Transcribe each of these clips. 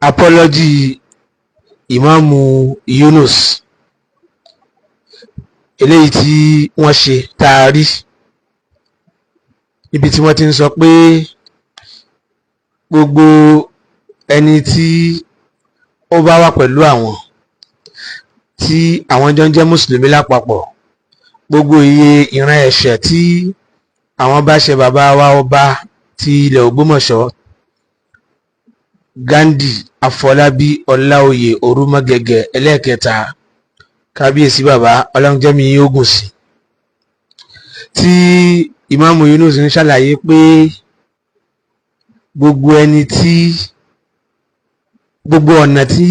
Apology Ìmáàmù Yunus eléyìí tí wọ́n ṣe tá a rí níbi tí wọ́n ti ń sọ pé gbogbo ẹni tí ó bá wà pẹ̀lú àwọn tí àwọn jọ ń jẹ́ mùsùlùmí lápapọ̀, gbogbo iye ìran ẹ̀ṣẹ̀ tí àwọn bá ṣe bàbá wa, ọba ti ilẹ̀ Ògbómọ̀ṣọ́, Ghandi Afọlábí Ọláoyè Orúmọgẹgẹ ẹlẹ́ẹ̀kẹta, kábíyèsí bàbá, ọlọ́njẹ́mi yóò gùn sí, tí Ìmáàmù Yunus ń ṣàlàyé pé gbogbo ẹni tí gbogbo ọ̀nà tí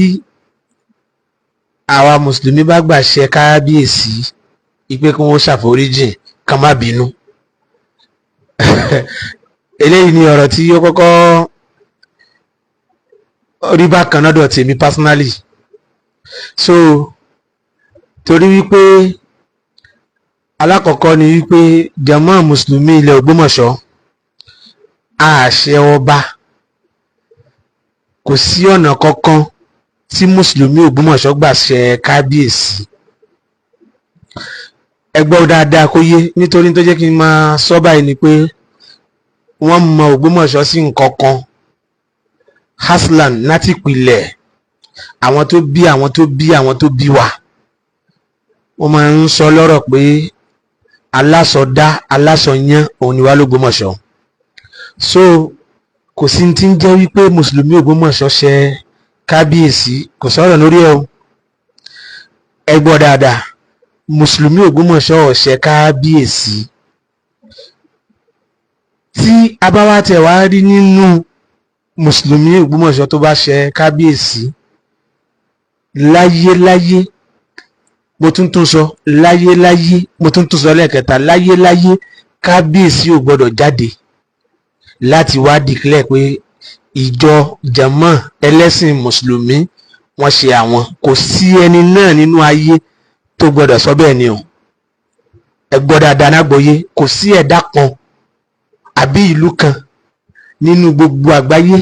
àwa mùsùlùmí bá gbà ṣe kábíyèsí, ipe kí wọ́n ṣàforíjìn, ká má bínú. Eléyìí ni ọ̀rọ̀ tí ó kọ́kọ́ rí bákan lọ́dọ̀ tèmi personally. So torí wípé alákọ̀ọ́kọ́ ni wípé jàmáà mùsùlùmí ilẹ̀ Ògbómọ̀ṣọ́, àṣẹ ọba, kò sí ọ̀nà kankan tí mùsùlùmí Ògbómọ̀ṣọ́ gbà ṣe kábíyèsí. Ẹ gbọ́ dáadáa kó yé, nítorí tó jẹ́ kí n máa sọ báyìí ni pé wọ́n mọ Ògbómọ̀ṣọ́ sí nǹkan kan haslan láti pilẹ̀. Àwọn tó bí, àwọn tó bí, àwọn tó bí wa, wọ́n máa ń sọ lọ́rọ̀ pé alásọdá alásọyán òun ni wá l'Ógbómọ̀ṣọ́. So kò sí ti ń jẹ́ wípé mùsùlùmí Ògbómọ̀ṣọ́ ṣe kábíyèsí, kò sọ̀rọ̀ lórí ẹ̀ o. Ẹ gbọ́ dáadáa, mùsùlùmí Ògbómọ̀ṣọ́ ò ṣe kábíyèsí. Tí a bá wá tẹ̀ wá rí nínú mùsùlùmí Ògbómọ̀ṣọ́ tó bá ṣe kábíyèsí, láyéláyé, mo tún tún sọ, láyéláyé, mo tún tún sọ lẹ́ẹ̀kẹta, láyéláyé, kábíyèsí ò gbọ́dọ̀ jáde láti wá declare pé ìjọ jàmọ́ ẹlẹ́sìn mùsùlùmí wọ́n ṣe àwọn. Kò sí ẹni náà nínú ayé tó gbọ́dọ̀ sọ bẹ́ẹ̀ ni o. Ẹ gbọ́ dáadáa nágbọ́yé, kò sí ẹ̀dá kan àbí ìlú kan nínú gbogbo àgbáyé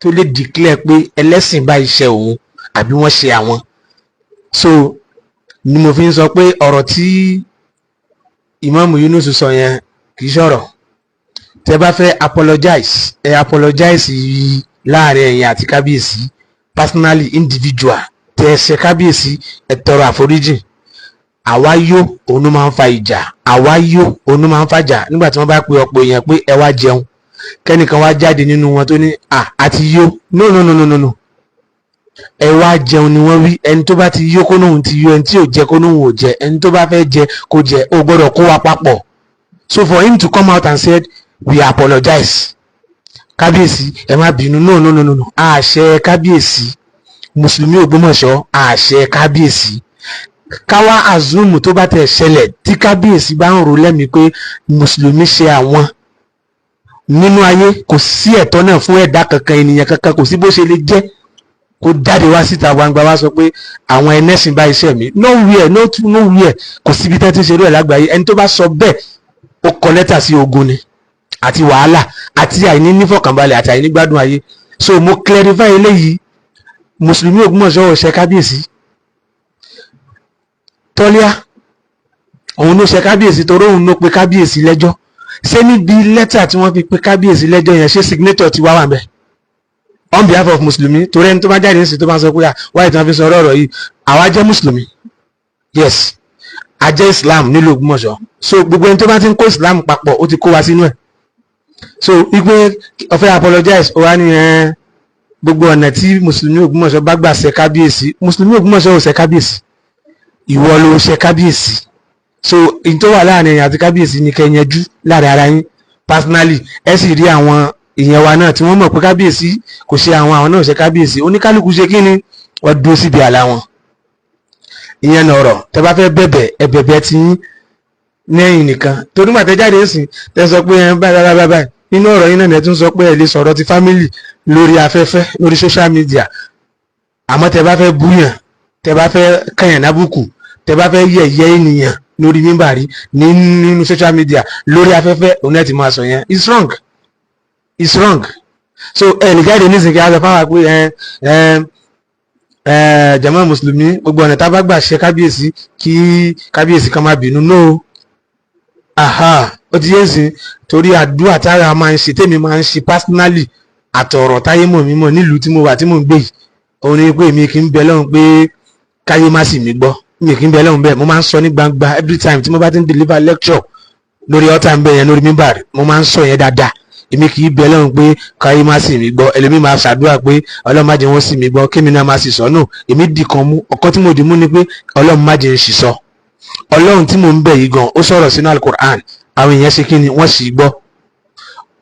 tó lè declare pé ẹlẹ́sìn bá iṣẹ́ òun àbí wọ́n ṣe àwọn. So ni mo fi ń sọ pé ọ̀rọ̀ tí Ìmáàmù Yunus sọ yẹn kì í ṣọ̀rọ̀. Tẹ́ bá fẹ́ apologize, ẹ apologize láàrin ẹ̀yin àti kábíyèsí personally, individual. Tẹ́ ẹ ṣe kábíyèsí, ẹ tọrọ àforíjì. Àwa yó, òun ló máa ń fa ìjà. Àwa yó, òun ló máa ń fàjà. Nígbà tí wọ́n bá pe ọ̀pọ̀ èèyàn pé ẹ wá jẹun, kẹ́nìkan wá jáde nínú wọn tó ní à àti yó, no, no, no, no, no, no, ẹ wá jẹun ni wọ́n wí. Ẹni tó bá ti yó kó nóhun ti yó, ẹni tí ò jẹ kó nóhun ò jẹ, ẹni tó bá fẹ́ jẹ kó jẹ, ó gbọ́dọ̀ kó wa papọ̀. So for him to come out and said, "We apologize, kábíyèsí, ẹ má bínú," no, no, no, no, no, àṣẹ kábíyèsí, mùsùlùmí Ògbómọ̀ṣọ́ àṣẹ kábíyèsí. Káwá assume tó bá tẹ̀ ṣẹlẹ̀ tí kábíyèsí bá ń rò lẹ́mìí pé mùsùlùmí ṣe àwọn, nínú ayé kò sí ẹ̀tọ́ náà fún ẹ̀dá kankan, ènìyàn kankan, kò sí bó ṣe lè jẹ́ kó jáde wá síta gbangba wá sọ pé àwọn ẹlẹ́sìn bá iṣẹ́ mi. Nowhere, no, nowhere, kò síbi tẹ́ ti ṣe irú ẹ̀ lágbàáyé. Ẹni tó bá sọ bẹ́ẹ̀, ó kọ lẹ́tà sí ogun ni àti wàhálà àti àìní nífọ̀kànbalẹ̀ àti àìní gbádùn ayé. So mo clarify eléyìí: mùsùlùmí Ògbómọ̀ṣọ́ ò ṣe kábíyèsí. Tọ́líà òun ló ṣe kábíyèsí torí òun ló pe kábíyèsí lẹ́jọ́. Ṣé níbi lẹ́tà tí wọ́n fi pe kábíyèsí lẹ́jọ́ yẹn, ṣé signature ti wá wà ńbẹ̀ on behalf of mùsùlùmí? Torí ẹni tó bá jáde nísìsiyìí tó bá sọ pé wáyé tí wọ́n fi sọ ọ̀rọ̀ yìí, àwa jẹ́ mùsùlùmí, yes, a jẹ́ Islam nílùú Ògbómọ̀ṣọ́. So gbogbo ẹni tó bá ti ń kó Islam papọ̀, ó ti kó wa sínú ẹ̀. So wípé ó fẹ́ apologize, ó wá ní ẹ gbogbo ọ̀nà tí mùsùlùmí Ògbómọ̀ṣọ́ bá gbà ṣe kábíyèsí, mùsùlùmí Ògbómọ̀ṣọ́ ò ṣe kábíyèsí, ìwọ ló ṣe kábíyèsí. So ìyí tó wà láàrin ẹ̀yin àti kábíyèsí ni kẹ́ yanjú láàrin ara yín personally. Ẹ sì rí àwọn ìyẹn wa náà tí wọ́n mọ̀ pé kábíyèsí kò ṣe àwọn, àwọn náà ṣe kábíyèsí. Oníkálukú ṣe kí ni wọ́n dúró síbi àlá wọn. Ìyẹn nọ̀rọ̀. Tẹ́ bá fẹ́ bẹ̀bẹ̀, ẹ bẹ̀bẹ̀ tí yín lẹ́yìn nìkan, torí gbà tẹ́ jáde ń tẹ́ sọ pé ẹ báyìí báyìí báyìí nínú ọ̀rọ̀ yín náà, ẹ tún sọ pé ẹ lè sọ̀rọ̀ ti family lórí afẹ́fẹ́, lórí social media. Àmọ́ tẹ́ bá fẹ́ búyàn, tẹ́ bá fẹ́ kàyàn lábùkù, tẹ́ bá fẹ́ yẹ̀yẹ́ ènìyàn lórí mímbàrí, nínú social media, lórí afẹ́fẹ́, òun náà ti máa sọ yẹn. It's wrong, it's wrong. So ẹ lè jáde nísìnyí kí a sọ fáwọn pé ẹ ẹ ẹ jàmá mùsùlùmí, gbogbo ọ̀nà tá a bá gbà ṣe kábíyèsí, kí kábíyèsí kan má bínú. No, aha, ó ti yé nsìn, torí àdúrà tára máa ń ṣe, tèmi máa ń ṣe personally, àtọ̀rọ̀ táyé mọ̀ mí mọ̀ nílùú tí mo wà, tí mò ń gbé yìí, òun ni pé èmi kì í bẹ lọ́hùn pé káyé má sì mí gbọ́. Mi kì í bẹ lọ́hùn bẹ́ẹ̀. Mo máa ń sọ ní gbangba every time tí mo bá ti ń deliver lecture lórí ọ̀tá ń bẹ yẹn, lórí mímbàrí, mo máa ń sọ yẹn dáadáa. Èmi kì í bẹ lọ́hùn pé káyé má sì mí gbọ́. Ẹlòmíì máa ṣàdúrà pé Ọlọ́run má jẹ́ wọ́n sì mí gbọ́, kémi náà má sì sọ. No, èmi dì kan mú. Ọ̀kan tí mo dì mú ni pé Ọlọ́run má jẹ́ ń sì sọ. Ọlọ́run tí mò ń bẹ̀ yìí gan, ó sọ̀rọ̀ sínú Alukur'an, àwọn èèyàn ṣe kí ni? Wọ́n sì gbọ́.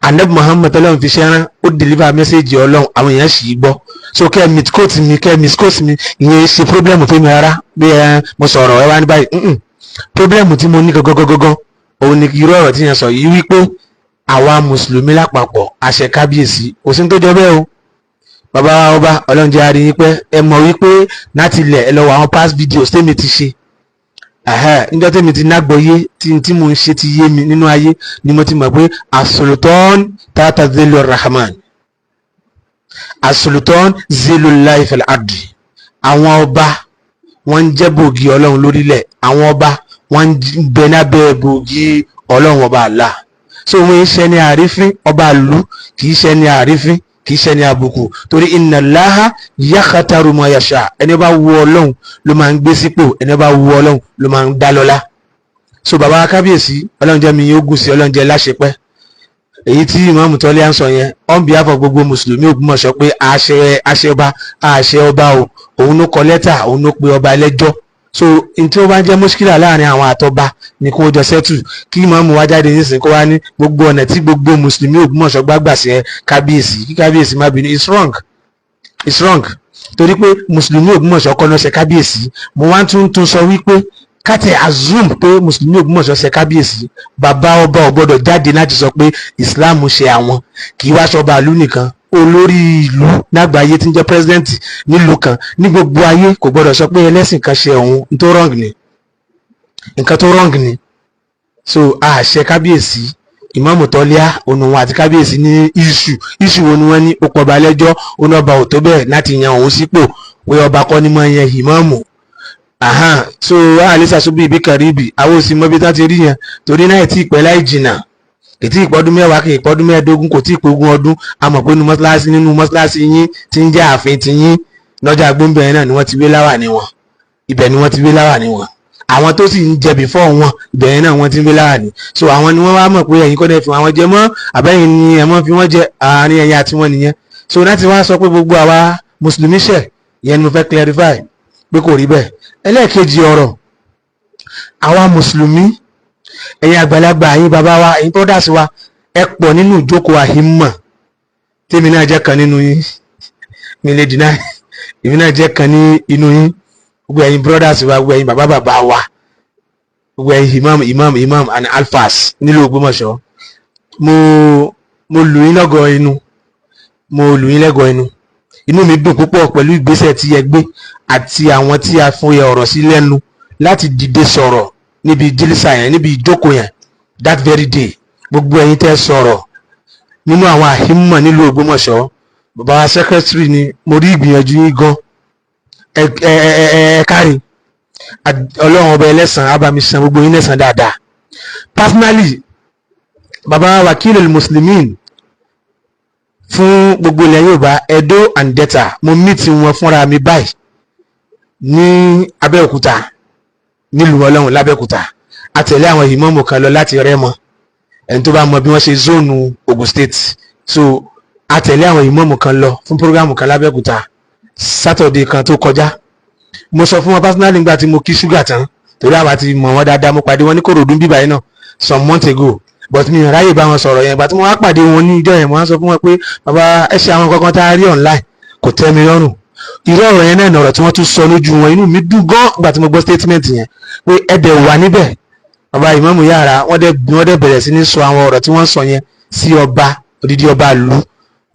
Anabi Muhammad, Ọlọ́run fi ṣẹ́rán, ó deliver message Ọlọ́run, àwọn èèyàn sì gbọ́. So kẹ́ ẹ misquote mi, kẹ́ ẹ misquote mi, ìyẹn ṣe problem fún mi rárá. Bí ẹ mo sọ̀rọ̀ ẹ wá ní báyìí, problem tí mo ní gangan òun ni irú ọ̀rọ̀ tí yẹn sọ yìí wípé àwa mùsùlùmí lápapọ̀ àṣẹ kábíyèsí, kò sí ní tó jọ bẹ́ẹ̀ o. Bàbá wa ọba, Ọlọ́run jẹ́ àrí yín pẹ́. Ẹ mọ̀ wípé láti ilẹ̀, ẹ lọ wọ àwọn past videos tèmi ti ṣe. Níjọ́ tèmi ti nágbọ́yé tí mo ń ṣe ti yé mi nínú ayé ni mo ti mọ̀ pé as-sultan tata zillu rahman, as-sultan zillullahi fil ardi. Àwọn ọba, wọ́n ń jẹ́ bògì Ọlọ́run lórílẹ̀. Àwọn ọba, wọ́n ń bẹ lábẹ́ bògì Ọlọ́run ọba Allah. So wọ́n ń ṣe ní àrífín. Ọba ìlú kì í ṣe ní àrífín, kì í ṣe ní àbùkù, torí inna Allaha yakhtaru ma yasha. Ẹni bá wu Ọlọ́run ló máa ń gbé sípò, ẹni bá wu Ọlọ́run ló máa ń dá lọ́lá. So bàbá kábíyèsí, Ọlọ́run jẹ́ mi yóò gùn sí, Ọlọ́run jẹ́ láṣepẹ́. Èyí tí ìmáàmù tọ́lé à ń sọ yẹn on behalf of gbogbo mùsùlùmí Ògbómọ̀ṣọ́ pé àṣẹ àṣẹ ọba, àṣẹ ọba o, òun ló kọ lẹ́tà, òun ló pe ọba ẹlẹ́jọ́. So n tí ó bá ń jẹ́ mùṣkílà láàrin àwọn àtọba ni kó jọ settle. Kí ìmáàmù wá jáde nísìnyí, kó wá ní gbogbo ọ̀nà tí gbogbo mùsùlùmí Ògbómọ̀ṣọ́ gbàgbà sí ẹ kábíyèsí, kí kábíyèsí má bínú, it's wrong, it's wrong, torí pé mùsùlùmí Ògbómọ̀ṣọ́ kọ́ náà ṣe kábíyèsí. Mo wá tún tún sọ wípé ká tiẹ̀ assume pé mùsùlùmí Ògbómọ̀ṣọ́ ṣe kábíyèsí, bàbá ọba ò gbọ́dọ̀ jáde láti sọ pé Islam ṣe àwọn. Kì í wá ṣọba ìlú nìkan, olórí ìlú lágbàáyé tí ń jẹ́ president nílùú kan ní gbogbo ayé kò gbọ́dọ̀ sọ pé ẹlẹ́sìn kan ṣe òun. Tó wrong ni, nǹkan tó wrong ni. So àṣẹ kábíyèsí. Ìmáàmù tọ́líà ònà àti kábíyèsí ní issue. Issue wo ni wọ́n ní? Ó pọba lẹ́jọ́, ó ní ọba ò tó bẹ́ẹ̀ láti yan òun sípò, pé ọba kọ́ ni máa yan ìmáàmù. Ahan, so àlẹ́ sàṣubú ibi kàríbì, àwọn òsì mọ́bí tá ti rí yẹn, torí náà tí ìpẹ́ láì jìnnà, kì tí ìpọ́dún 10, kì ìpọ́dún 15, kò tí ì pé 20 ọdún. A mọ̀ pé nínú mọ́ṣáláṣí yín tí ń jẹ́ ààfin ti yín lọ́jà gbóǹbẹ̀rẹ̀ náà ni wọ́n ti wé láwà ní wọn. Ibẹ̀ ni wọ́n ti wé láwà ní wọn. Àwọn tó sì ń jẹ before wọn, ibẹ̀ yẹn náà wọ́n ti ń wé láwà ní. So àwọn ni wọ́n wá mọ̀ pé ẹ̀yin kọ́ fi àwọn jẹ mọ́, àbẹ́yìn ni ẹ̀ mọ́ fi wọ́n jẹ, àárín ẹ̀yin àti wọn nìyẹn. So láti wá sọ pé gbogbo àwa mùsùlùmí ṣẹ̀ yẹn ni mo fẹ́ clarify pé kò rí bẹ́ẹ̀. Ẹlẹ́ẹ̀kejì ọ̀rọ̀, àwa mùsùlùmí, ẹ̀yin àgbàlagbà, ẹ̀yin bàbá wa, ẹ̀yin brothers wa, ẹ pọ̀ nínú ìjókòó àhímọ̀. Tèmi náà jẹ́ kan nínú yín, mi lè deny, èmi náà jẹ́ kan ní inú yín. Gbogbo ẹ̀yin brothers wa, gbogbo ẹ̀yin bàbá bàbá wa, gbogbo ẹ̀yin imam, imam, imam and alfas nílùú Ògbómọ̀ṣọ́, mo lù yín lọ́gọ̀ inú, mo lù yín lẹ́gọ̀ inú. Inú mi dùn púpọ̀ pẹ̀lú ìgbésẹ̀ tí ẹ gbé àti àwọn tí a fún yẹ ọ̀rọ̀ sí lẹ́nu láti dìde sọ̀rọ̀ níbi jílísà yẹn, níbi ìjókòó yẹn that very day. Gbogbo ẹ̀yin tẹ́ sọ̀rọ̀ nínú àwọn àhímọ̀ nílùú Ògbómọ̀ṣọ́, bàbá wa secretary ni, mo rí ìgbìyànjú yín gan. Ẹ ẹ ẹ ẹ kárí, Ọlọ́run ọba ẹlẹ́sàn á bá mi san gbogbo yín lẹ́sàn dáadáa. Personally, bàbá wakilul muslimin fún gbogbo ilẹ̀ Yorùbá, Edo and Delta, mo meet wọn fúnra mi báyìí ní Abẹ́òkúta, nílùú Ọlọ́run lábẹ́òkúta. A tẹ̀lé àwọn ìmáàmù kan lọ láti Rẹ́mọ, ẹni tó bá mọ bí wọ́n ṣe zone Ogun State. So a tẹ̀lé àwọn ìmáàmù kan lọ fún program kan lábẹ́òkúta Saturday kan tó kọjá. Mo sọ fún wọn personally nígbà tí mo kí ṣúgà tán, torí àwa ti mọ̀ wọ́n dáadáa. Mo pàdé wọn ní Kòròdú bíbáyìí náà some months ago, but mi ò ráyè bá wọn sọ̀rọ̀ yẹn. Ìgbà tí mo wá pàdé wọn ní ìjọ yẹn, mo wá sọ fún wọn pé, "Bàbá, ẹ ṣe àwọn kankan tá a rí online, kò tẹ́ mi lọ́rùn." Irú ọ̀rọ̀ yẹn náà ní ọ̀rọ̀ tí wọ́n tún sọ lójú wọn. Inú mi dùn gan ìgbà tí mo gbọ́ statement yẹn pé ẹ dẹ̀ wà níbẹ̀, bàbá ìmáàmù yàrá. Wọ́n dẹ̀ bẹ̀rẹ̀ sí ní sọ àwọn ọ̀rọ̀ tí wọ́n sọ yẹn sí ọba, odidi ọba ìlú.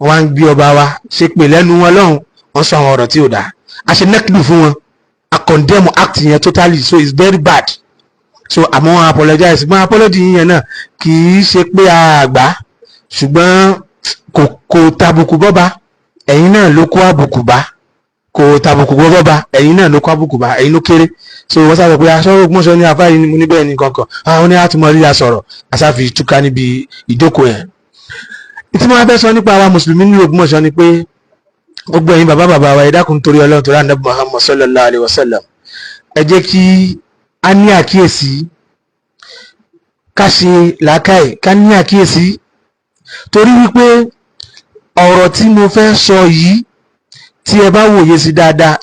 Wọ́n wá ń gbé ọba wa ṣe pè lẹ́nu wọn lọ́hùn. Wọ́n sọ àwọn ọ̀rọ̀ tí ò dáa. A ṣe nẹ́kìlù fún wọn, a condemn act yẹn totally. So it's very bad. So àmọ́ wọn apologize, ṣùgbọ́n apology yẹn náà kì í ṣe pé a gbà, ṣùgbọ́n kò Kò tàbùkù bọ́ba, ẹ̀yin náà ló kó àbùkù bá. Kò tàbùkù bọ́ba, ẹ̀yin náà ló kó àbùkù bá, ẹ̀yin ló kéré. So wọ́n sábà pé aṣọ Ògbómọ̀ṣọ́ ní afá yìí ni. Mo ní bẹ́ẹ̀ ni kankan àwọn ní àtúmọ̀ rí sọ̀rọ̀ asáfi túká níbi ìjókòó yẹn. Tí mo fẹ́ sọ nípa àwa mùsùlùmí ní Ògbómọ̀ṣọ́ ni pé gbogbo ẹ̀yin bàbá bàbá wa, ẹ dákun torí Ọlọ́run, torí Ànábì Muhammad sallallahu alayhi wa sallam, ẹ jẹ́ kí a ní àkíyèsí, ká ṣe làákàyè, ká ní àkíyèsí, torí wípé ọ̀rọ̀ tí mo fẹ́ sọ yìí, tí ẹ bá wòye sí dáadáa,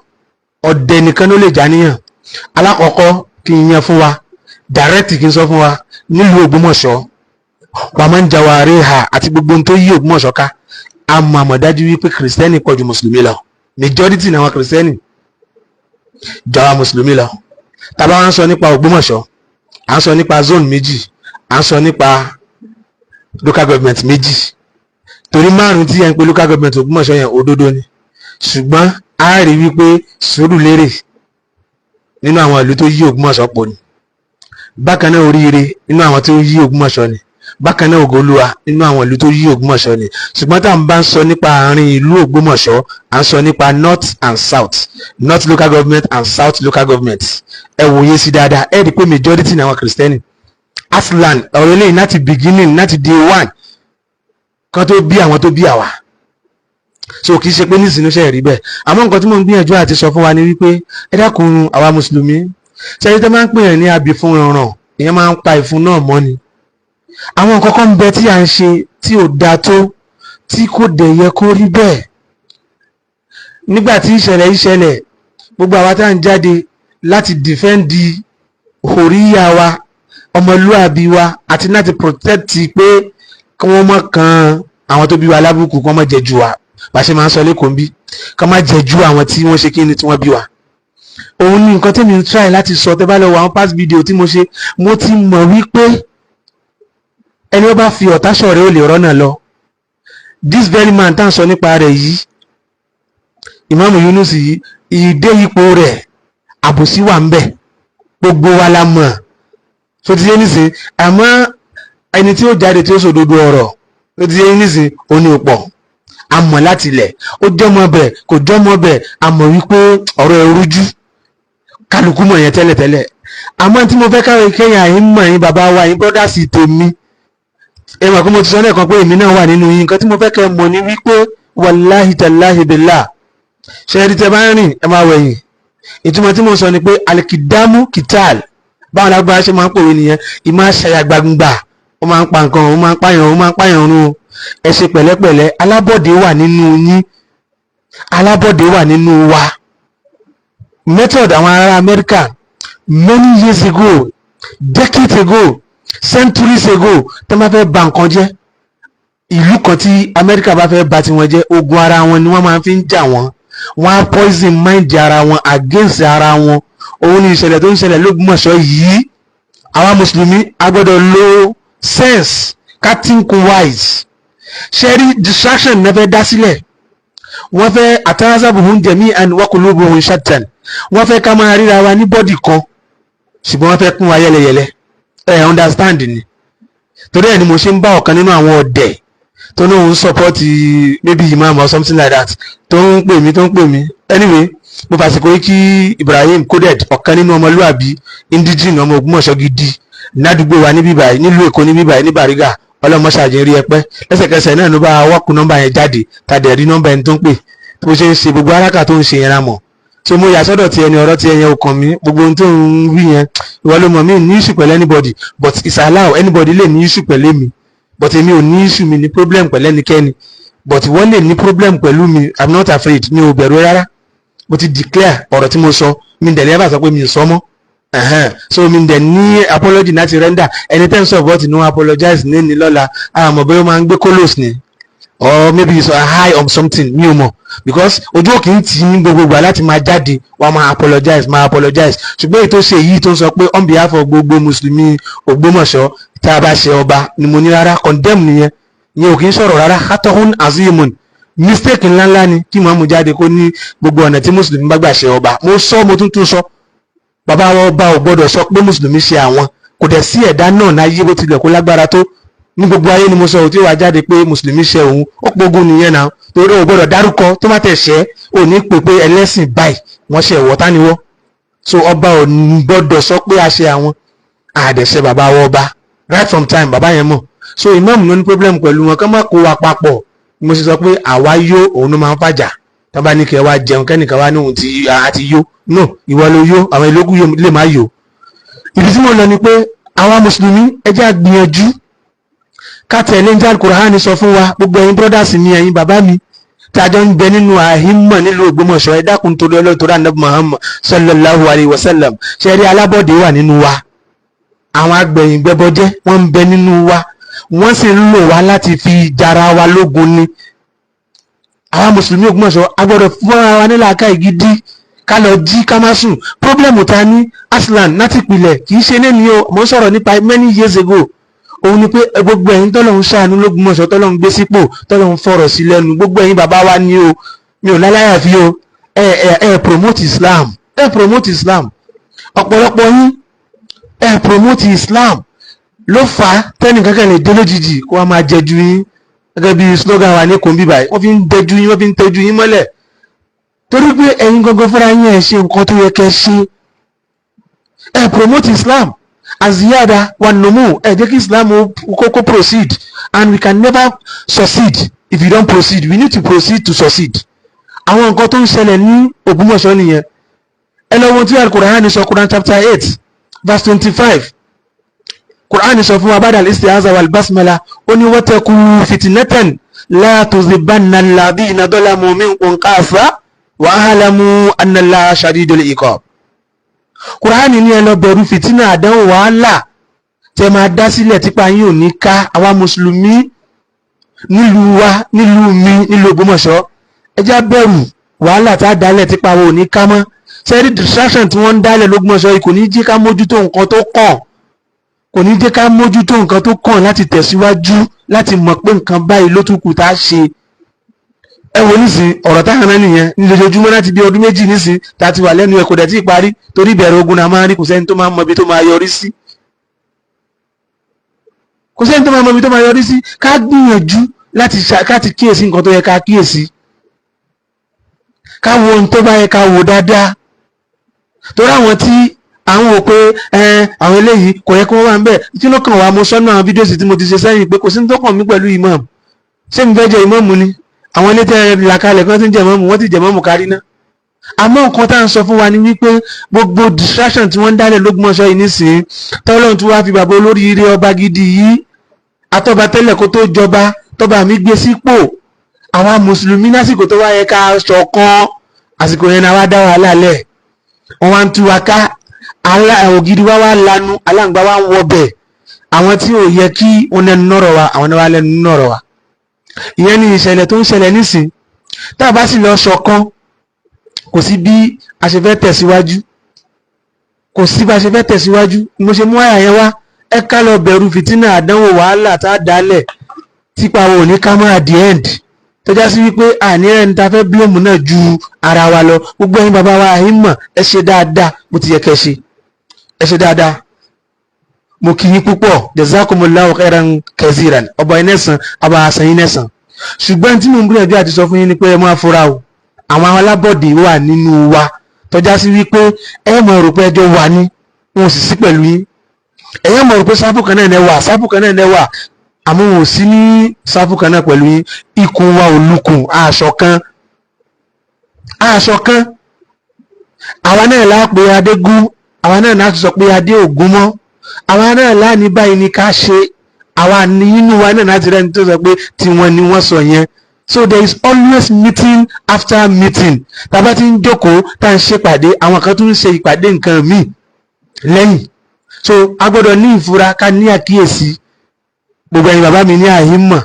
ọ̀dẹ̀ nìkan ló lè já níyàn. Alákọ̀ọ́kọ́, kí n yan fún wa direct, kí n sọ fún wa, nílùú Ògbómọ̀ṣọ́ wàá máa ń jawari ha àti gbogbo ohun tó yí Ògbómọ̀ṣọ́ ká, a mọ̀ àmọ̀dájú wípé kìrìsìtẹ́nì pọ̀ ju mùsùlùmí lọ. Majority ní àwọn kìrìsìtẹ́nì ju àwọn mùsùlùmí lọ. Tá bá wá ń sọ nípa Ògbómọ̀ṣọ́, à ń sọ nípa zone méjì, à ń sọ nípa local government méjì, torí márùn tí ẹ ń pe local government Ògbómọ̀ṣọ́ yẹn, òdodo ni. Ṣùgbọ́n a rí wípé Sùúrùlérè nínú àwọn ìlú tó yí Ògbómọ̀ṣọ́ pọ̀ ni. Bákan náà, Oríire nínú àwọn tó yí Ògbómọ̀ṣọ́ ni. Bákan náà, Ògoolúwa nínú àwọn ìlú tó yí Ògbómọ̀ṣọ́ ni. Ṣùgbọ́n tá à ń bá ń sọ nípa àárín ìlú Ògbómọ̀ṣọ́, à ń sọ nípa north and south, north local government and south local government. Ẹ wòye sí dáadáa, ẹ rí i pé majority ní àwọn kìrìsìtẹ́nì aslan. Ọ̀rọ̀ eléyìí láti beginning, láti day one kan tó bí àwọn tó bí àwa, so kì í ṣe pé nísìnyí ṣe rí bẹ́ẹ̀. Àmọ́ nǹkan tí mò ń gbìyànjú àti sọ fún wa ni wípé ẹ dákun, àwa mùsùlùmí, ṣẹ́yìn tó máa ń pè yàn ní abì fún rànràn, ìyẹn máa ń pa ìfun náà mọ́ ni. Àwọn nǹkan kan ń bẹ tí à ń ṣe tí ò dáa tó, tí kò dẹ̀ yẹ kó rí bẹ́ẹ̀. Nígbà tí ìṣẹ̀lẹ̀ yìí ṣẹlẹ̀, gbogbo àwa tá à ń jáde láti defend òríyá wa, ọmọlúàbí wa, àti láti protect pé kí wọ́n má kan àwọn tó bí wa lábùkù, kí wọ́n má jẹ jù wa, bá ṣe máa ń sọ lẹ́kọ̀ọ́ bí, kí wọ́n má jẹ ju àwọn tí wọ́n ṣe kí ni tí wọ́n bí wa. Òun ni nǹkan tẹ́mi ń try láti sọ. Tẹ́ bá lọ wo àwọn past video tí mo ṣe, mo ti mọ̀ wípé ẹni ó bá fi ọ̀tá ṣọ̀rẹ́ ò lè rọ́nà lọ. This very man tá à ń sọ nípa rẹ̀ yìí, Ìmáàmù Yunus yìí, ìdé ipò rẹ̀, àbòsí wà ń bẹ̀, gbogbo wa la mọ̀ tó ti yé nísìn. Àmọ́ ẹni tí ó jáde tí ó sòdodo ọ̀rọ̀ tó ti yé nísìn, ó ní pọ̀. A mọ̀ láti ilẹ̀, ó jọmọ bẹ̀, kò jọmọ bẹ̀, a mọ̀ wípé ọ̀rọ̀ ẹ̀ rújú, kálukú mọ̀ yẹn tẹ́lẹ̀tẹ́lẹ̀. Àmọ́ tí mo fẹ́ káwé kẹ́yìn àyín mọ̀, yín bàbá wa, yín brothers tèmi, ẹ mọ̀ pé mo ti sọ lẹ́ẹ̀kan pé èmi náà wà nínú yín. Nǹkan tí mo fẹ́ kẹ́ mọ̀ ní wípé wàláhì tàláhì bìlà, ṣe é rí, tẹ bá ń rìn, ẹ máa wẹ̀yìn. Ìtumọ̀ tí mo sọ ni pé alikidamu kital, báwọn lágbára ṣe máa ń pòwe nìyẹn. Ìmọ̀ àṣàyà gbangba, ó máa ń pa nǹkan, ó máa ń pààyàn, ó máa ń pààyàn run. Ẹ ṣe pẹ̀lẹ́pẹ̀lẹ́. Alábọ̀dé wà nínú yín, alábọ̀dé wà nínú wa. Method àwọn ará Amẹ́ríkà many years ago, decades ago, centuries ago, tó máa fẹ́ bà nǹkan jẹ́, ìlú kan tí Amẹ́ríkà bá fẹ́ bà tiwọn jẹ́, ogun ara wọn ni wọ́n máa fi ń jà wọ́n. Wọ́n á poison mind ara wọn against ara wọn. Òun ni ìṣẹ̀lẹ̀ tó ń ṣẹlẹ̀ lÓgbómọ̀ṣọ́ yìí. Àwa mùsùlùmí a gbọ́dọ̀ lo sense, ká think wise. Ṣe rí distraction náà fẹ́ dá sílẹ̀? Wọ́n fẹ́ atahsabuhum jami'an wa qulubuhum shattan. Wọ́n fẹ́ ká máa ríra wa ní body kan, ṣùgbọ́n wọ́n fẹ́ pín wa yẹlẹyẹlẹ. Ẹ understand ni? Torí ẹ̀ ni mo ṣe ń bá ọ̀kan nínú àwọn ọ̀dẹ̀ tó ní òun support maybe imam or something like that, tó ń pè mí, tó ń pè mí. Anyway, mo fàsìkò yìí kí Ibrahim Coded, ọ̀kan nínú ọmọlúàbí indigene, ọmọ Ògbómọ̀ṣọ́ gidi ládùúgbò wa níbí báyìí, nílùú Èkó níbí báyìí, ní Bàrígà. Ọlọ́mọṣàjẹ́ rí ẹ pẹ́. Lẹ́sẹ̀kẹsẹ̀ náà ló bá wọ́ọ̀kù nọ́mbà yẹn jáde, tàdé rí nọ́mbà ẹni tó ń pè, tó ṣe ń ṣe gbogbo aráka tó ń ṣe yẹn ra mọ̀. So mo yà sọ́dọ̀ tí ẹni ọ̀rọ̀ tí ẹyẹn ò kàn mí. Gbogbo ohun tó ń wí yẹn, ìwọ ló mọ̀. Mí ní issue pẹ̀lú anybody, but it's allow anybody lè ní issue pẹ̀lú èmi, but èmi ò ní issue, mi ní problem pẹ̀lú ẹnikẹ́ni, but wọ́n lè ní problem pẹ̀lú mi. I'm not afraid, mi ò bẹ̀rù rárá. Mo ti declare ọ̀rọ̀ tí mo sọ, mi dẹ̀ lẹ́yìn bá sọ pé mi ò sọ mọ́. So mi dẹ̀ ní apology láti render. Ẹni tẹ́ ń sọ but no apologize ní ní lọ́la, àmọ́ bóyá ó máa ń gbé colos ni or maybe it's a high on something, mi ò mọ̀, because ojú òkè ń tì í ní gbogbo ìgbà láti máa jáde wọ́n máa apologize, máa apologize. Ṣùgbọ́n èyí tó ṣe yìí, tó ń sọ pé on behalf of gbogbo mùsùlùmí Ògbómọ̀ṣọ́, tá a bá ṣe ọba ni, mo ní rárá, condemn nìyẹn. Ìyẹn ò kì í sọ̀rọ̀ rárá. Khata'un azimun, mistake ńláńlá ni kí màmú jáde kó ní gbogbo ọ̀nà tí mùsùlùmí bá gbà ṣe ọba. Mo sọ, mo tún tún sọ, bàbá wa ọba ò gbọ́dọ̀ sọ pé mùsùlùmí ṣe àwọn. Kò dẹ̀ sí ẹ̀dá náà láyé, bó tilẹ̀ kó lágbára tó. Ní gbogbo ayé ni mo sọ tí ó wá jáde pé mùsùlùmí ṣe òun, ó pogun nìyẹn náà, torí o gbọ́dọ̀ dárúkọ tó má tẹ̀ ṣẹ́ ò ní pè pé ẹlẹ́sìn báyìí wọ́n ṣe ẹ̀wọ́ tániwọ́. So ọba ò gbọ́dọ̀ sọ pé a ṣe àwọn àdẹ̀ṣe bàbá wọ ọba right from time. Bàbá yẹn mọ̀. So imam ló ní problem pẹ̀lú wọn, kán má kó wa papọ̀. Mo ṣe sọ pé àwa yó, òun ló máa ń fàjà. Tó bá ní kẹ́ wá jẹun, kẹ́nìkan wá ní òun ti àti yó, no, ìwọ ló yó, àwọn ìlókù yó lè má yó. Ibi tí mo lọ ni pé àwa mùsùlùmí, ẹ jẹ́ á gbìyànjú ká tẹ̀lé ní Al-Qur'ani sọ fún wa. Gbogbo ẹ̀yin brothers mi, ẹ̀yin bàbá mi tí a jọ ń bẹ nínú àhímọ̀ nílùú Ògbómọ̀ṣọ́, ẹ dákun torí Ọlọ́run, torí Ànábì Muhammad sallallahu alayhi wa sallam. Ṣe rí alábọ̀dé wà nínú wa, àwọn agbẹ̀yìn gbẹbọjẹ́ wọ́n ń bẹ nínú wa, wọ́n sì ń lò wá láti fi jara wa lógun ni. Àwa mùsùlùmí Ògbómọ̀ṣọ́, a gbọ́dọ̀ fúnra wa nílà ká ìgidi, ká lọ jí, ká má sùn. Problem ta ní aslan láti pilẹ̀, kì í ṣe lẹ́ni o, mo ń sọ̀rọ̀ nípa many years ago, òun ni pé gbogbo ẹ̀yin tọ́lọ́run ṣàánú l'Ógbómọ̀ṣọ́, tọ́lọ́run gbé sípò, tọ́lọ́run fọ̀rọ̀ sí lẹ́nu, gbogbo ẹ̀yin bàbá wa ní o, mi ò láláyà fi o. Ẹ ẹ ẹ promote Islam, ẹ promote Islam. Ọ̀pọ̀lọpọ̀ yín, ẹ promote Islam ló fà á tẹ́nì kankan lè dé lójijì kó wá máa jẹjú yín, gẹ́gẹ́ bí slogan wa ní kòńbí báyìí. Wọ́n fi ń dẹjú yín, wọ́n fi ń tẹ́jú yín mọ́lẹ̀, torí pé ẹ̀yin gangan fúnra yín, ẹ̀ ṣe nǹkan tó yẹ kẹ́ ṣe. Ẹ promote Islam aziyada wa numu, ẹ jẹ́ kí Islam kókó proceed, and we can never succeed if you don't proceed. We need to proceed to succeed. Àwọn nǹkan tó ń ṣẹlẹ̀ ní Ògbómọ̀ṣọ́ nìyẹn. Ẹ lọ wo tí Al-Qur'an sọ, Quran chapter 8 verse 25. Quran sọ fún wa ba'da al-isti'aza wal basmala, ó ní wattaqu fitnatan la tusibanna alladhina zalamu minkum khassa wa'lamu anna Allaha shadidul iqab. Quran ní ẹ lọ bẹ̀rù fìtínà, àdánwò, wàhálà tẹ máa dá sílẹ̀ típa yín ò ní ká. Àwa mùsùlùmí nílùú wa, nílùú mi, nílùú Ògbómọ̀ṣọ́, ẹ já bẹ̀rù wàhálà tá a dálẹ̀ típa wa ò ní ká mọ́. Sẹ́rí distraction tí wọ́n ń dálẹ̀ l'Ógbómọ̀ṣọ́ yìí kò ní jẹ́ ká mójútó nǹkan tó kàn, kò ní jẹ́ ká mójútó nǹkan tó kàn láti tẹ̀síwájú, láti mọ̀ pé nǹkan báyìí ló tún kù tá a ṣe. Ẹ wo nísìn, ọ̀rọ̀ táwọn náà nìyẹn ní lójoojúmọ́ láti bí ọdún 2 nísìn tá a ti wà lẹ́nu ẹ̀, kò dẹ̀ tí ì parí, torí ìbẹ̀rẹ̀ ogun náà máa ń rí. Kò sẹ́ni tó máa ń mọ ibi tó máa yọrí sí, kò sẹ́ni tó máa mọ ibi tó máa yọrí sí. Ká gbìyànjú láti ká ti kíyèsí nǹkan tó yẹ ká kíyèsí, ká wo ohun tó bá yẹ ká wò dáadáa, torí àwọn tí àwọn wò pé àwọn eléyìí kò yẹ kí wọ́n wà ń bẹ̀, kí ló kàn wá? Mo sọ́nà àwọn fídíò tí mo ti ṣe sẹ́yìn pé kò sí ní tó kàn mí pẹ̀lú imam. Ṣé mi fẹ́ jẹ imam ni? Àwọn ilé tẹ́ làkàlẹ̀ kan tí ń jẹ imam, wọ́n ti jẹ imam kárí ná. Àmọ́ nǹkan tá à ń sọ fún wa ni wípé gbogbo distraction tí wọ́n ń dálẹ̀ l'Ógbómọ̀ṣọ́ yìí nísìnyí, tọ́lọ́run tí wàá fi bàbá olóríire ọba gidi yìí, atọ́ba tẹ́lẹ̀ kó tó jọba, tọ́ba mi gbé sípò, àwa mùsùlùmí lásìkò tó wá yẹ ká ṣọ̀kan, àsìkò yẹn náà wá dá wàhálà lẹ̀, wọ́n wá ń tú wa ká. Ògiri wa wá lanu, aláǹgbá wa ń wọbẹ̀. Àwọn tí ò yẹ kí wọ́n lẹ́nu nọ̀rọ̀ wa, àwọn náà wá lẹ́nu nọ̀rọ̀ wa. Ìyẹn ni ìṣẹ̀lẹ̀ tó ń ṣẹlẹ̀ nísìn. Tá a bá sì lọ ṣọ̀kan, kò sí bí a ṣe fẹ́ tẹ̀síwájú, kò sí bá a ṣe fẹ́ tẹ̀síwájú. Mo ṣe mú àyà yẹn wá, ẹ ká lọ bẹ̀rù fìtínà, àdánwò, wàhálà tá a dálẹ̀ típa wo ò ní ká mọ́ at the end, tó já sí wípé àní ẹni tá a fẹ́ blame náà ju ara wa lọ. Gbogbo ẹ̀yin bàbá wa àyínmọ̀, ẹ ṣe dáadáa bó ti yẹ kẹ́ ṣe, ẹ ṣe dáadáa. Mo kí yín púpọ̀, jazakumullahu khairan kaziran. Ọba yín nẹ̀sán, ọba àṣà yín nẹ̀sán. Ṣùgbọ́n tí mo ń gbìyànjú àti sọ fún yín ni pé ẹ máa fura o. Àwọn alábọ̀dé wà nínú wa tọ́já sí wípé ẹ mọ̀ rò pé ẹjọ́ wà ní, wọn ò sì sí pẹ̀lú yín. Ẹ̀yẹ́ mọ̀ rò pé sáfù kan náà ẹ wà, sáfù kan náà ẹ wà, àmọ́ wọn ò sí ní sáfù kan náà pẹ̀lú yín. Ikùn wa ò lukùn, aṣọ kan, aṣọ kan. Àwa náà lá pé adégún, àwa náà láti sọ pé adé ògún mọ́, àwa náà láàní báyìí ni ká ṣe. Àwa ní inú wa náà láti rẹ́ni tó sọ pé tiwọn ni wọ́n sọ yẹn. So there is always meeting after meeting. Tá a bá ti ń jókòó, tá à ń ṣèpàdé, àwọn kan tún ń ṣe ìpàdé nǹkan míì lẹ́yìn. So a gbọ́dọ̀ ní ìfura, ká ní àkíyèsí. Gbogbo ẹ̀yin bàbá mi ní àhímọ̀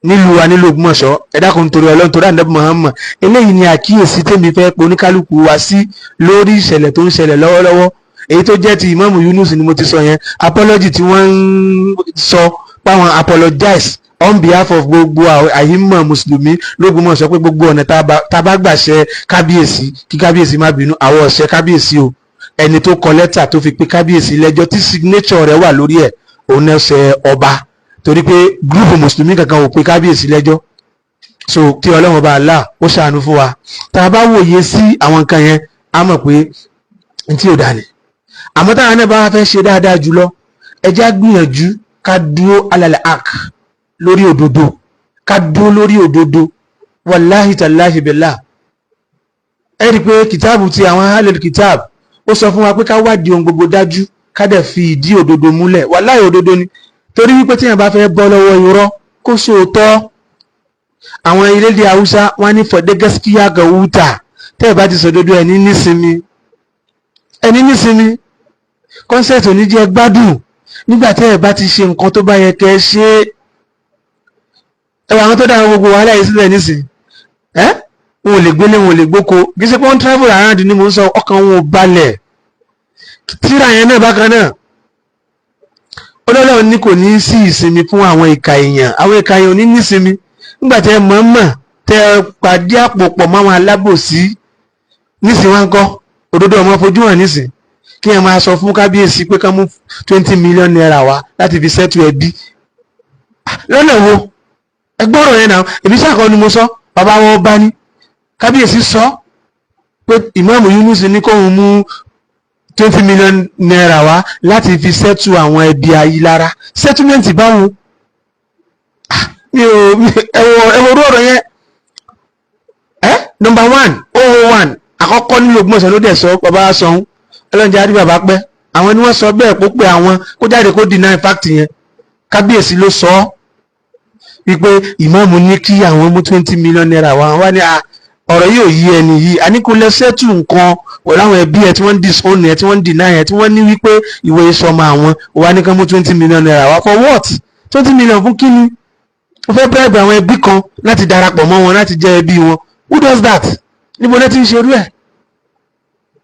nílùú wa, nílùú Ògbómọ̀ṣọ́, ẹ dákun torí Ọlọ́run, torí Ànábì Muhammad, eléyìí ni àkíyèsí tèmi fẹ́ pe oníkálukú wa sí lórí ìṣẹ̀lẹ̀ tó ń ṣẹlẹ̀ lọ́wọ́lọ́wọ́. Èyí tó jẹ́ ti Imam Yunus ni mo ti sọ yẹn. Apology tí wọ́n ń sọ páwọn apologize on behalf of gbogbo àhímọ̀ mùsùlùmí l'Ógbómọ̀ṣọ́ pé gbogbo ọ̀nà tá a bá gbà ṣe kábíyèsí, kí kábíyèsí má bínú. Àwọn ọ̀ṣẹ́ kábíyèsí o. Ẹni tó kọ lẹ́tà tó fi pe kábíyèsí lẹ́jọ́, tí signature rẹ̀ wà lórí ẹ̀, òun náà ṣe ọba. Torí pé group mùsùlùmí kankan ò pe kábíyèsí lẹ́jọ́. So kí Ọlọ́run bá Allah ó ṣàánú fún wa. Tá a bá wòye sí àwọn nǹkan yẹn, á mọ̀ pé n tí ò dà ní. Àmọ́ táwọn náà bá wá fẹ́ ṣe dáadáa jùlọ, ẹ jẹ́ á gbìyànjú ká dúró على الحق, lórí òdodo, ká dúró lórí òdodo. والله تالله بالله, ẹ rí i pé kìtáàbù ti àwọn أهل الكتاب, ó sọ fún wa pé ká wádìí ohun gbogbo dájú, ká dẹ̀ fi ìdí òdodo múlẹ̀. Wàláhì, òdodo ni. Torí wípé tíyẹn bá fẹ́ bọ́ lọ́wọ́ irọ́, kó sóòótọ́. Àwọn ilédè Haúsá wọn ní, "Faɗi gaskiya ka huta." Tẹ́ ẹ bá ti sòdodo, ẹ̀ ní nísinmi, ẹ̀ ní nísinmi. Conscience ò ní jẹ́ gbádùn nígbà tẹ́ ẹ bá ti ṣe nǹkan tó bá yẹ kẹ́ ẹ ṣe. Ẹ wà, àwọn tó dára gbogbo wàhálà yìí sílẹ̀ nísìn, ẹ wọn ò lè gbélé, wọn ò lè gbóko. Kì í ṣe pé wọ́n travel around ni mò ń sọ, ọkàn wọn ò balẹ̀. Tíra yẹn náà bákan náà, Ọlọ́run ní kò ní sí ìsinmi fún àwọn ìka èèyàn. Àwọn ìka èèyàn ò ní nísinmi nígbà tẹ́ ẹ mọ̀ọ́mọ̀ tẹ́ ẹ pàdé àpò pọ̀ mọ́ àwọn alábòsí. Nísìn wá ń kọ́ òdodo ọmọ fojú hàn nísìn. Kí ẹ máa sọ fún kábíyèsí pé ká mú ₦20 million wá láti fi settle ẹbí lọ́nà wo? Ẹ gbọ́rọ̀ yẹn náà. Èmi sàkọ́ ni mo sọ, bàbá wọn bá ní kábíyèsí sọ pé Ìmáàmù Yunus ní kóun mú ₦20 million wá láti fi settle àwọn ẹbí Ayílára. Settlement báwo? Mi ò ẹwọ ẹwọ orú ọ̀rọ̀ yẹn. Ẹ number one oh one àkọ́kọ́ nílùú Ògbómọ̀ṣọ́ ló dẹ̀ sọ. Bàbá sọ̀hún, ọlọ́njẹ́ àrí bàbá pẹ́. Àwọn ni wọ́n sọ bẹ́ẹ̀ kó pé àwọn kó jáde kó deny fact yẹn. Kábíyèsí ló sọ ọ́ wípé ìmáàmù ní kí àwọn mú ₦20 million wá. Wá ní ọ̀rọ̀ yìí ò yí ẹni yìí. A ní kó lọ settle nǹkan pẹ̀lú àwọn ẹbí ẹ tí wọ́n ń disown ẹ, tí wọ́n ń deny ẹ, tí wọ́n ní wípé ìwé ìsọmọ àwọn wá ní kán mú ₦20 million wá. For what? 20 million fún kíni? Wọ́n fẹ́ bribe àwọn ẹbí kan láti darapọ̀ mọ́ wọn, láti jẹ́ ẹbí wọn. Who does that? Níbo ló ti ń ṣerú ẹ̀?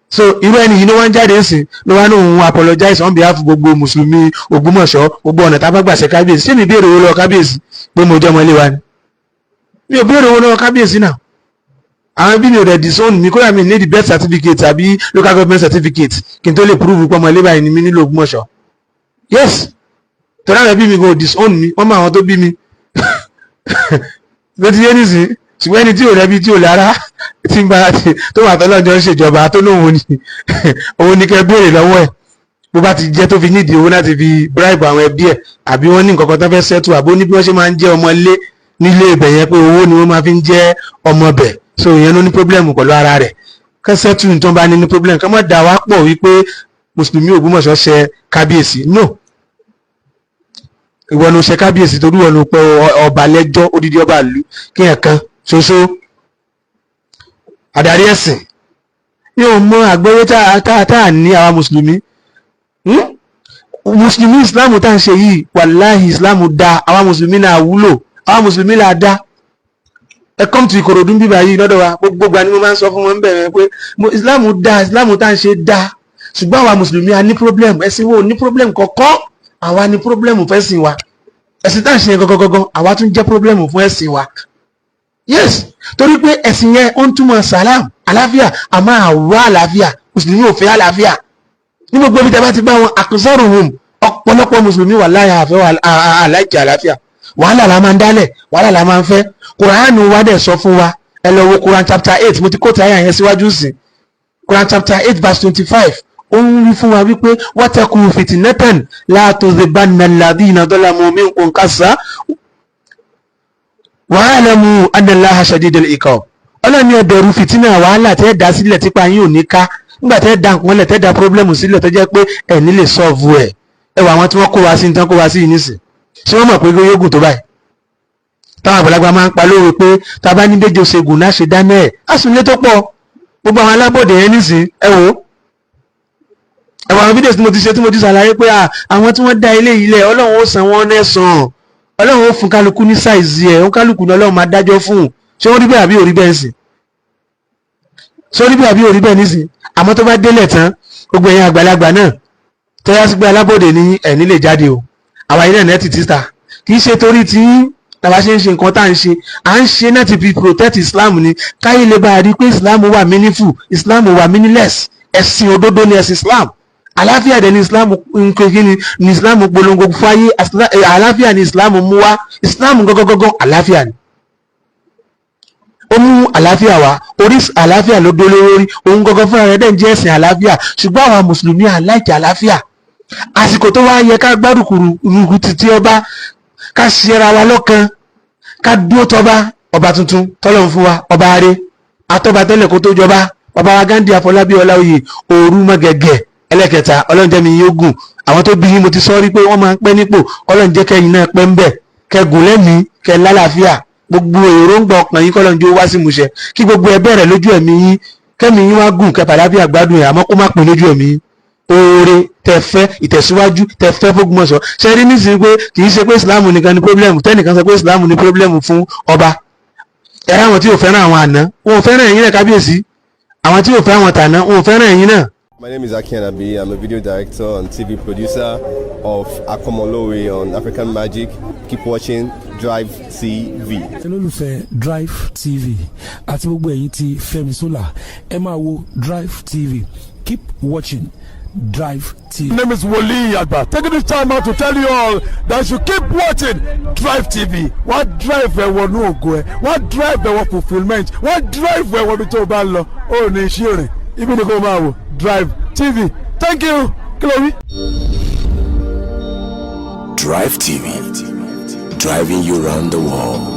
So irú ẹni yìí ló wá ń jáde sí, ló wá ní òun apologize on behalf gbogbo mùsùlùmí Ògbómọ̀ṣọ́, gbogbo ọ̀nà tá a bá gbà ṣe kábíyèsí. Ṣé mi béèrè owó lọ́wọ́ kábíyèsí pé mo jẹ́ ọmọ ilé wa ni? Mi ò béèrè owó lọ́wọ́ kábíyèsí náà. Àwọn ẹbí mi ò dẹ̀ disown mi. Kódà mi ní the birth certificate àbí local government certificate kí n tó lè prove pé ọmọ ilé báyìí ni mi nílò Ògbómọ̀ṣọ́. Yes, torí àwọn ẹbí mi kò disown mi, wọ́n mọ àwọn tó bí mi ló ti yé nísìnyí. Ṣùgbọ́n ẹni tí ò rẹ́bí, tí ò lára, tí ń bá tó wà tọ́lọ́jọ́ ń ṣèjọba, tó lóun ní òun ní kẹ́ béèrè lọ́wọ́ ẹ̀ bó bá ti jẹ́ tó fi nídìí owó láti fi bribe àwọn ẹbí ẹ̀, àbí wọ́n ní nǹkan kan tó fẹ́ settle, àbó ní bí wọ́n ṣe máa ń jẹ́ ọmọ ilé nílé ibẹ̀ yẹn, pé owó ni wọ́n máa fi ń jẹ́ ọmọ bẹ̀. So ìyẹn ló ní problem pẹ̀lú ara rẹ̀. Kẹ́ settle tó bá ní ní problem, kẹ́ mọ́ dà wá pọ̀ wípé mùsùlùmí Ògbómọ̀ṣọ́ ṣe kábíyèsí. No, ìwọ ló ṣe kábíyèsí, torí ìwọ ló pẹ ọba lẹ́jọ́, odidi ọba ìlú, kí ẹ̀ kan ṣoṣo adarí ẹ̀sìn. Mi ò mọ àgbọ́yé tá a ní àwa mùsùlùmí. Mùsùlùmí, Islam tá à ń ṣe yìí, wàláhì, Islam dá. Àwa mùsùlùmí náà wúlò, àwa mùsùlùmí là dá. Ẹ come to Ìkòròdú bíbá yìí lọ́dọ̀ wa, gbogbo gba ni mo máa ń sọ fún wọn bẹ̀rẹ̀ pé Islam dá, Islam tá à ń ṣe dá, ṣùgbọ́n àwa mùsùlùmí a ní problem. Ẹ̀sìn wo ní problem kọ̀ọ̀kan? Àwa ní problem fẹ́sìn wa. Ẹ̀sìn tá à ń ṣe yẹn gangan, àwa tún jẹ́ problem fún ẹ̀sìn wa. Yes, torí pé ẹ̀sìn yẹn, ó ń túmọ̀ salam, àlàáfíà. Àmọ́ àwa àlàáfíà, mùsùlùmí ò fẹ́ àlàáfíà ní gbogbo ibi tí a bá ti bá wọn. أكثرهم, ọ̀pọ̀lọpọ̀ mùsùlùmí wà láyà àfẹ́ àláìkì àlàáfíà. Wàhálà la máa ń dálẹ̀, wàhálà la máa ń fẹ́. Kùránù wa dẹ̀ sọ fún wa. Ẹ lọ wo Quran chapter 8, mo ti kó tàyà yẹn síwájú sí. Quran chapter 8 verse 25, ó ń wí fún wa wípé واتقوا فتنة لا تصيبن الذين ظلموا منكم خاصة واعلموا أن الله شديد العقاب. Ọlọ́run ní ẹ bẹ̀rù fìtínà, wàhálà tẹ́ dá sílẹ̀ típa yín ò ní ká, nígbà tẹ́ da nǹkan lẹ̀, tẹ́ da problem sílẹ̀ tó jẹ́ pé ẹ̀ ní lè solve ẹ̀. Ẹ wà, àwọn tí wọ́n kó wa sí ní tán kó wa sí yìí nísìn, ṣé wọ́n mọ̀ pé yóò tó báyìí? Táwọn àgbàlagbà máa ń pa lóore pé tá a bá ní déjò ṣègùn náà ṣe dáná ẹ̀ á sùn lé tó pọ̀. Gbogbo àwọn alábòdè yẹn nísìn, ẹ wò ó, ẹ wò àwọn fídíò tí mo ti ṣe, tí mo ti ṣàlàyé pé àwọn tí wọ́n dá ilé yìí lẹ̀, Ọlọ́run ó san wọ́n lẹ́san, Ọlọ́run ó fún kálukú ní size ẹ̀, ó kálukú ní Ọlọ́run máa dájọ́ fún un. Ṣé ó rí bẹ́ẹ̀ àbí ò rí bẹ́ẹ̀ sìn? Ṣé ó rí bẹ́ẹ̀ àbí ò rí bẹ́ẹ̀ nísìn? Àmọ́ tó bá délẹ̀ tán, gbogbo ẹ̀yin àgbàlagbà náà tẹ́yà sí pé alábòdè ní ẹ̀ nílé jáde o. Àwa ilé ẹ̀ nẹ́ẹ̀tì títa, kì í ṣe torí tí tàbá ṣe ń ṣe nǹkan tá à ń ṣe, à ń ṣe láti fi protect Islam ni, káyé lè bá a rí pé Islam wà meaningful, Islam wà meaningless. Ẹ̀sìn òdodo ni ẹ̀sìn Islam. Àlàáfíà dẹ̀ ní Islam nkekí ni Islam polongo fáyé. Àlàáfíà ní Islam mú wá. Islam gọ́gọ́gọ́gọ́ àlàáfíà ni. Ó mú àlàáfíà wá, orí àlàáfíà ló dólé lórí. Òun gọ́gọ́ fúnra rẹ̀ dẹ̀ ń jẹ́ ẹ̀sìn àlàáfíà, ṣùgbọ́n àwọn mùsùlùmí aláìkè àlàáfíà. Àsìkò tó wá yẹ ká gbárùkù rúkú títí ọba, ká ṣera wa lọ́kan, ká dúró tọba, ọba tuntun tọ́lọ́run fún wa, ọba aré atọ́ba tẹ́lẹ̀ kó tó jọba, bàbá wa Ghandi Afọlábí Ọláoyè òru mọ́gẹ̀gẹ̀ ẹlẹ́kẹta. Ọlọ́run jẹ́ mi yóò gùn. Àwọn tó bí yín, mo ti sọ rí pé wọ́n máa ń pẹ́ nípò. Ọlọ́run jẹ́ kẹ́yìn náà pẹ́ ń bẹ̀, kẹ́gùn lẹ́mìí, kẹ́ lálàáfíà. Gbogbo èròǹgbà ọkàn yín, kọ́lọ́run jó wá sí ìmúṣẹ, kí gbogbo ẹ bẹ̀rẹ̀ lójú ẹ̀mí yín, kẹ́mi yín wá gùn, kẹ́ pàdáfíà gbádùn ẹ̀, àmọ́ kó má pín lójú ẹ̀mí yín. Oore tẹ fẹ́, ìtẹ̀síwájú tẹ fẹ́ fÓgbómọ̀ṣọ́, ṣe rí nísìnyí pé kì í ṣe pé Ìsìláàmù nìkan ni problem. Tẹ́nìkan sọ pé Ìsìláàmù ni problem fún ọba ẹ̀rọ. Àwọn tí ò fẹ́ràn àwọn àná, wọn ò fẹ́ràn ẹ̀yin náà, kábíyèsí. Àwọn tí ò fẹ́ àwọn tàná, wọn ò fẹ́ràn ẹ̀yin náà. My name is Aki Anabi. I'm a video director and TV producer of Akomolowe on African Magic. Keep watching Drive TV. Olólùfẹ́ Drive TV àti gbogbo ẹ̀yin tí Fẹ́mi Sola, ẹ máa wo Drive TV. Keep watching Drive TV. My name is Wole Agba. Taking this time out to tell you all that you keep watching Drive TV. Wọ́n drive ẹ wọnú ògo ẹ, wọ́n drive ẹ wọ fulfilment, wọ́n drive ẹ wọ ibi tó o bá ń lọ. Ó ní iṣẹ́ rìn, ibi ni kò máa wò Drive TV. Thank you. Kí ló wí? Drive TV, driving you round the world.